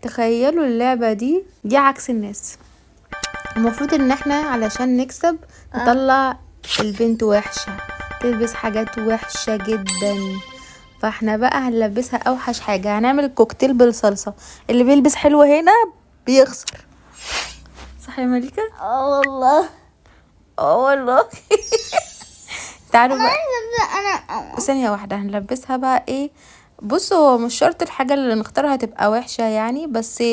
تخيلوا اللعبة دي عكس الناس. المفروض ان احنا علشان نكسب نطلع البنت وحشة، تلبس حاجات وحشة جدا، فاحنا بقى هنلبسها اوحش حاجة. هنعمل كوكتيل بالصلصة، اللي بيلبس حلو هنا بيخسر. صح يا مليكة؟ اه والله. اه والله. تعالوا انا بقى عايزه ابدا انا. ثانية واحدة، هنلبسها بقى ايه؟ بص، هو مش شرط الحاجة اللي نختارها تبقى وحشة يعني، بس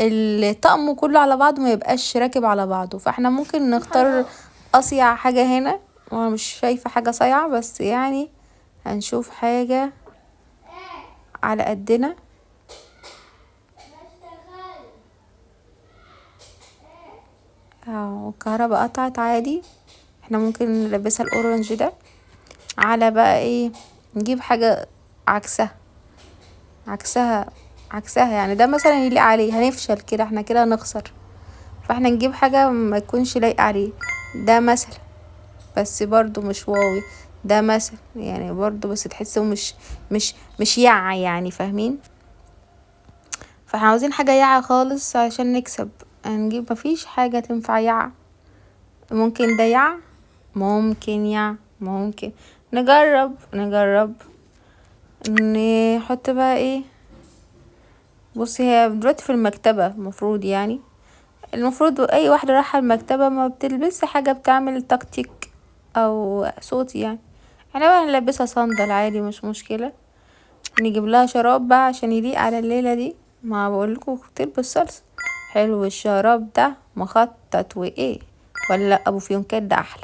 الطقم كله على بعضه ما يبقاش راكب على بعضه، فاحنا ممكن نختار اصيع حاجة هنا. وانا مش شايفة حاجة صايعة، بس يعني هنشوف حاجة على قدنا. اهو الكهرباء قطعت عادي، احنا ممكن نلبسها الاورنج ده على بقى ايه، نجيب حاجة عكسها عكسها عكسها يعني، ده مثلا يليق عليه. هنفشل كده، احنا كده هنخسر، فاحنا نجيب حاجة ما تكونش لايقة عليه. ده مثلا، بس برضو مش واوي. ده مثلا يعني برضو، بس تحسه مش يع يعني، فاهمين؟ فاحنا عاوزين حاجة يع خالص عشان نكسب. هنجيب، مفيش حاجة تنفع يع. ممكن ده يع، ممكن يع، ممكن نجرب نحط بقى ايه. بصي هي دلوقتي في المكتبة، المفروض يعني المفروض اي واحدة رايحة المكتبة ما بتلبس حاجة بتعمل تكتيك او صوت يعني. احنا بقى هنلبسها صندل عادي، مش مشكلة. نجيب لها شراب بقى عشان يليق على الليلة دي، ما بقولكوا كوكتيل بالصلصة. حلو الشراب ده، مخطط وايه، ولا ابو فيونكات ده احلى.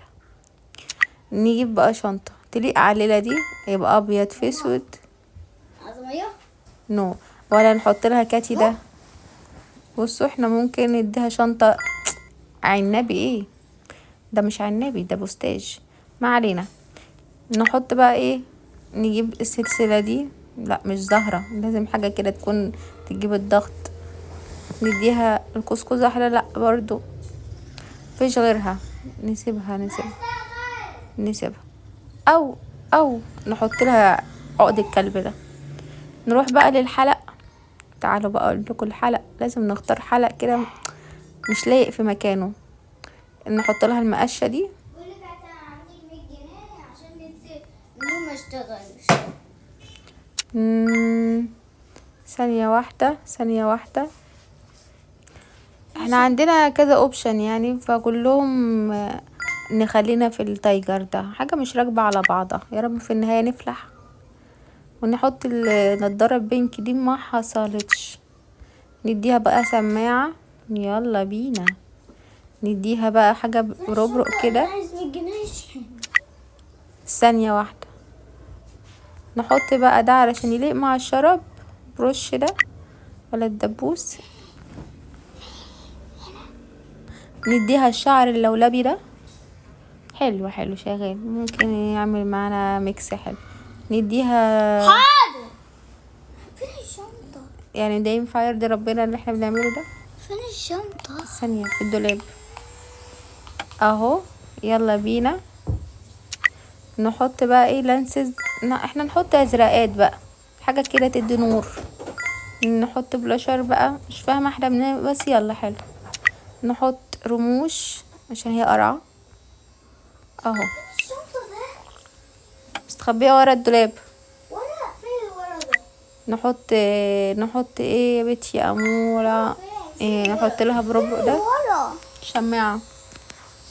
نجيب بقى شنطة تليق على الليلة دي، يبقى ابيض في اسود. عايزه مية؟ no، ولا نحط لها كاتي ده. بصوا احنا ممكن نديها شنطة عنابي. ايه ده؟ مش عنابي ده، بوستاج. ما علينا. نحط بقى ايه، نجيب السلسلة دي. لا مش زهرة، لازم حاجة كده تكون تجيب الضغط. نديها الكسكس احلى. لا برضو مفيش غيرها، نسيبها نسيبها نسيبها، او نحط لها عقد الكلب ده. نروح بقى للحلق. تعالوا بقى اقول لكم الحلق، لازم نختار حلق كده مش لايق في مكانه. نحط لها المقشة دي. بقول لك انا عندي 100 جنيه عشان نت النور ما اشتغلش. ثانية واحدة، ثانية واحدة. احنا عندنا كذا option يعني، فكلهم نخلينا في ال tiger ده، حاجة مش راكبة على بعضها. يا رب في النهاية نفلح. ونحط النضارة ال pink دي، ما حصلتش. نديها بقى سماعة، يلا بينا. نديها بقى حاجة بربرق كده. انا عايز 100 جنيه يشحن. ثانية واحدة. نحط بقى ده علشان يليق مع الشراب، بروش ده ولا الدبوس. نديها الشعر اللولبي ده، حلو حلو شغال، ممكن يعمل معانا mix حلو. نديها حاضر. فين الشنطة؟ يعني ده ينفع يرضي ربنا اللي احنا بنعمله ده؟ فين الشنطة؟ ثانية، في الدولاب اهو. يلا بينا نحط بقى ايه، lenses. احنا نحط ازرقات بقى، حاجة كده تدي نور. نحط بلاشر بقى، مش فاهمة احنا بنعمل، بس يلا حلو. نحط رموش عشان هي قرعة اهو. الشنطة ده مستخبية ورا الدولاب. ولا فين ورا ده؟ نحط ايه يا بنتي يا امورة؟ ايه نحط لها بربع ده؟ ورا شماعة.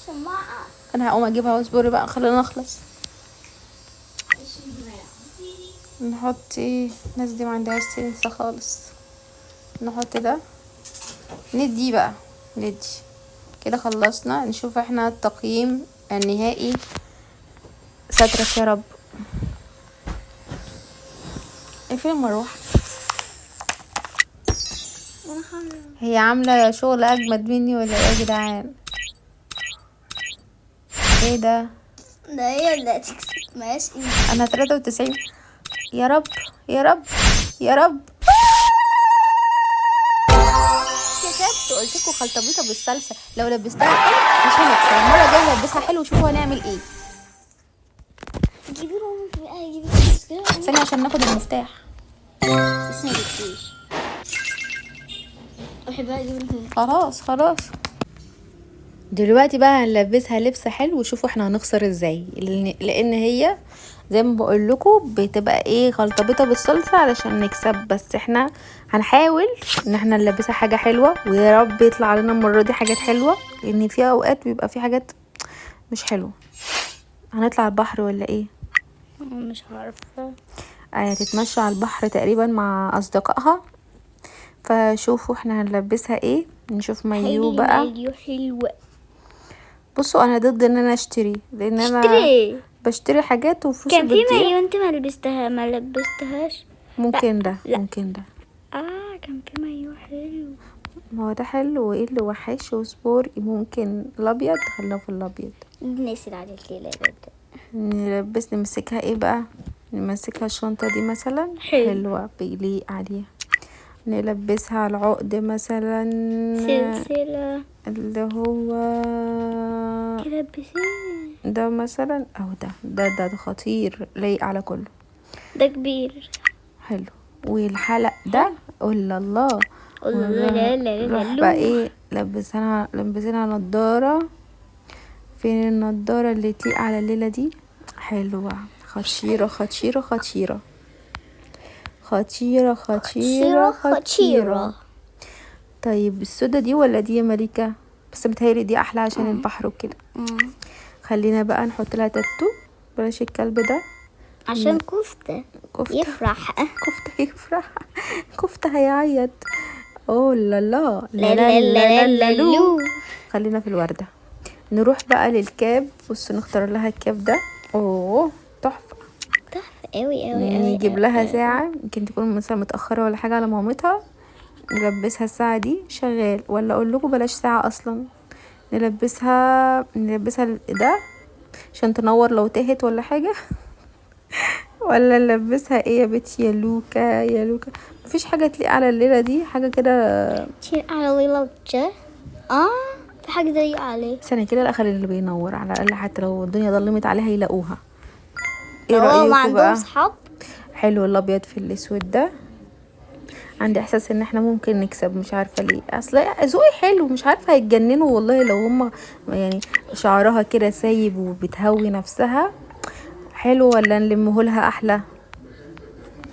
شماعة. انا هقوم اجيبها، واصبري بقى خلينا نخلص. نحط ايه؟ الناس دي ما عندهاش sense خالص. نحط ده، ندي بقى، ندي كده. خلصنا. نشوف احنا التقييم النهائي. سترك يا رب. ايه فين المروحة؟ هي عاملة شغل اجمد مني ولا ايه يا جدعان؟ ايه ده؟ ده هي اللي هتكسب. ماشي. انا 93. يا رب يا رب يا رب. كسبت. قلت لكم خلطبيطه بالصلصه، لو لبستها حلو مش هنكسب. المرة الجاية هلبسها حلو وشوفوا هنعمل ايه. جيبي لهم بقى، جيبي فلوس كده. ثانية عشان ناخد المفتاح. بس ما جبتيش. بحبها جدا. خلاص خلاص. دلوقتي بقى هنلبسها لبس حلو، وشوفوا احنا هنخسر ازاي، لان هي زي ما بقول لكم بتبقى ايه، خلطبيطه بالصلصه علشان نكسب. بس احنا هنحاول ان احنا نلبسها حاجة حلوة، ويا رب يطلع علينا المرة دي حاجات حلوة، لان في اوقات بيبقى في حاجات مش حلوة. هنطلع البحر ولا ايه؟ مش عارفة. هتتمشى على البحر تقريبا مع اصدقائها. فشوفوا احنا هنلبسها ايه، نشوف مايو بقى. مايو حلو. بصوا انا ضد ان انا اشتري، لان انا اشتري. بشتري حاجات وفلوسي كان في بتضيع. مايو انت ما لبستهاش. ممكن ده، لا. ممكن ده. كان في مايو حلو. ما هو ده حلو، وايه اللي وحش وسبور. ممكن الابيض، خلينا في الابيض. نسيت عليك ليه ده. نلبس، نمسكها ايه بقى؟ نمسكها الشنطة دي مثلا. حلو. حلوة، بيليق عليها. نلبسها على العقد مثلا، سلسلة اللي هو تلبسيه ده مثلا، او ده ده ده, ده خطير، لايق على كله. ده كبير حلو. والحلق ده قول الله. قول الله، لا، لا، لا، روح لا، بقى لا. ايه، لبسنا نضارة. فين النضارة اللي تليق على الليلة دي؟ حلوة، خطيرة خطيرة خطيرة خطيرة خطيرة خطيرة. طيب السودا دي ولا دي يا مليكة؟ بس متهيألي دي أحلى عشان البحر وكده. خلينا بقى نحط لها تاتو، بلاش الكلب ده عشان كفتة كفتة. يفرح. كفتة يفرح، كفتة هيعيط. اوه لا لا لا لا لا لا لا. خلينا في الوردة. نروح بقى للكاب. بصوا نختار لها الكاب ده. اوه تحفة، تحفة قوي قوي قوي. نجيب لها ساعة، يمكن تكون مثلا متأخرة ولا حاجة على مامتها، نلبسها الساعة دي شغال. ولا اقول لكم بلاش ساعة اصلا، نلبسها ده عشان تنور لو تهت ولا حاجة. ولا نلبسها ايه يا بنتي؟ يا لوكا، يا لوكا مفيش حاجة تليق على الليلة دي، حاجة كده تليق على ليلة وجه. في حاجة تليق عليه. استنى كده، لا خلي اللي بينور على الأقل، حتى لو الدنيا ظلمت عليها يلاقوها. ايه لو ما رأيكم عندهم بقى؟ صحاب. حلو الابيض في الاسود ده. عندي احساس ان احنا ممكن نكسب، مش عارفه ليه، اصل ذوقي حلو، مش عارفه هيتجننوا والله لو هم شعرها كده سايب وبتهوي نفسها. حلو ولا نلمه لها احلى؟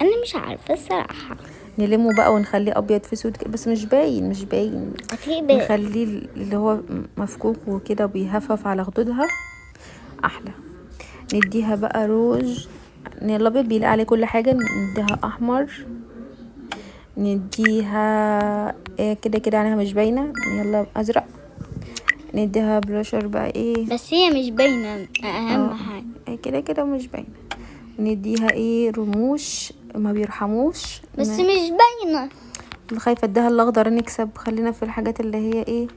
انا مش عارفه الصراحة. نلمه بقى ونخليه ابيض في اسود كده، بس مش باين، مش باين. هتلاقيه باين. نخليه اللي هو مفكوك وكده بيهفف على خدودها احلى. نديها بقى روج، الابيض بيليق عليه كل حاجة. نديها احمر، نديها إيه كده كده عينيها مش باينة، يلا ازرق. نديها بلاشر بقى ايه، بس هي مش باينة اهم حاجة. إيه كده كده مش باينة. نديها ايه رموش ما بيرحموش، بس مش باينة. اللي خايفة اديها الاخضر نكسب. خلينا في الحاجات اللي هي ايه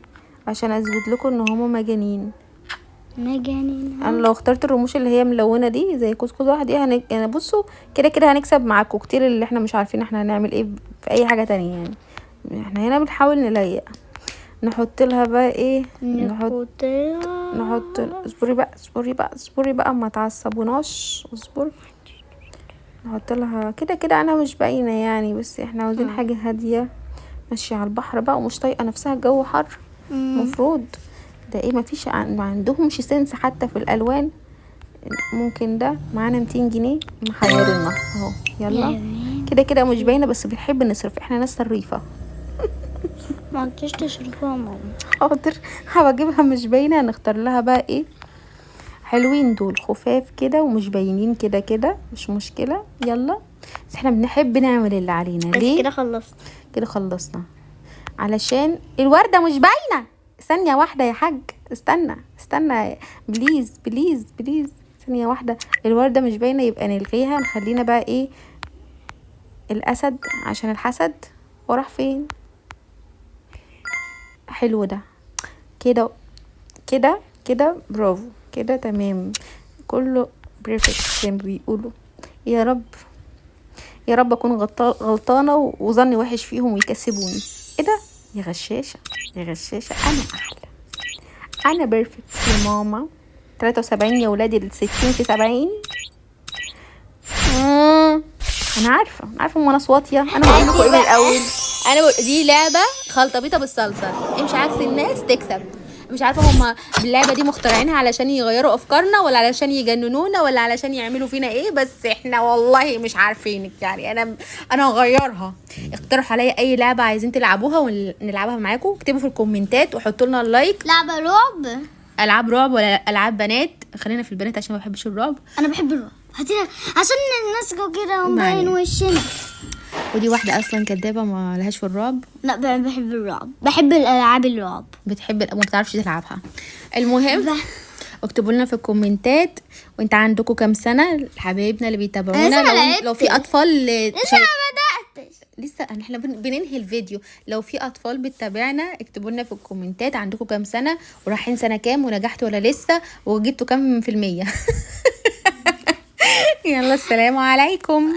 عشان اثبت لكم ان هما مجانين. مجانين. انا لو اخترت الرموش اللي هي ملونة دي زي قوس قزح دي يعني بصوا كده كده هنكسب مع الكوكتيل اللي احنا مش عارفين احنا هنعمل ايه في اي حاجة تانية. احنا هنا بنحاول نليق. نحط لها بقى ايه؟ نحط اصبري بقى، اصبري بقى، اصبري بقى، ما تعصبوناش، اصبري. نحط لها كده كده انا مش باينة يعني، بس احنا عاوزين حاجة هادية ماشية على البحر بقى ومش طايقة نفسها، الجو حر. المفروض ده ايه، مفيش ما عندهمش سنس حتى في الالوان. ممكن ده معانا 200 جنيه محيرنا اهو. يلا كده كده مش باينة، بس بنحب نصرف، احنا ناس صريفه. ما عدتش تصرفها يا ماما. حاضر هبجيبها مش باينة. نختار لها بقى ايه حلوين دول، خفاف كده ومش باينين كده كده مش مشكلة. يلا بس احنا بنحب نعمل اللي علينا. بس ليه؟ كده خلصت. كده خلصنا علشان الورده مش باينة. ثانية واحدة يا حاج، استنى استنى please please please، ثانية واحدة. الوردة مش باينة يبقى نلغيها. نخلينا بقى ايه الأسد عشان الحسد. وراح فين؟ حلو ده كده كده كده، برافو كده تمام، كله perfect زي ما بيقولوا. يا رب يا رب اكون غلطانة وظني وحش فيهم ويكسبوني. ايه ده يا غشاشة يا غشاشة، انا احلى، انا perfect يا ماما. 73 يا ولادي، ال60 في 70. انا عارفة، انا عارفة ان انا صوتية. انا بقول لكم ايه من الاول؟ انا بقول دي لعبة خلطبيطه بالصلصه، امشي عكس الناس تكسب. مش عارفه هما اللعبة دي مخترعينها علشان يغيروا افكارنا، ولا علشان يجننونا، ولا علشان يعملوا فينا ايه، بس احنا والله مش عارفين يعني. انا هغيرها. اقترحوا عليا اي لعبه عايزين تلعبوها ونلعبها معاكم، اكتبوا في الكومنتات وحطوا لنا ال like. لعبة رعب. العاب رعب ولا العاب بنات؟ خلينا في البنات عشان ما بحبش الرعب. انا بحب الرعب. هاتينا عشان الناس كده ونبين علينا. وشنا. ودي واحدة اصلا كدابه ما لهاش في الرعب. لا، بحب الرعب، بحب الالعاب الرعب. بتحب وما بتعرفش تلعبها. المهم اكتبوا لنا في الكومنتات وانت عندكم كام سنة، حبايبنا اللي بيتابعونا. أنا لسه ما لو في لعبتش. اطفال لسه ما بدأتش. لسه احنا بننهي الفيديو. لو في اطفال بتتابعنا اكتبوا لنا في الكومنتات عندكم كام سنة، ورايحين سنة كام، ونجحتوا ولا لسه، وجبتوا كام في المية. يلا السلام عليكم.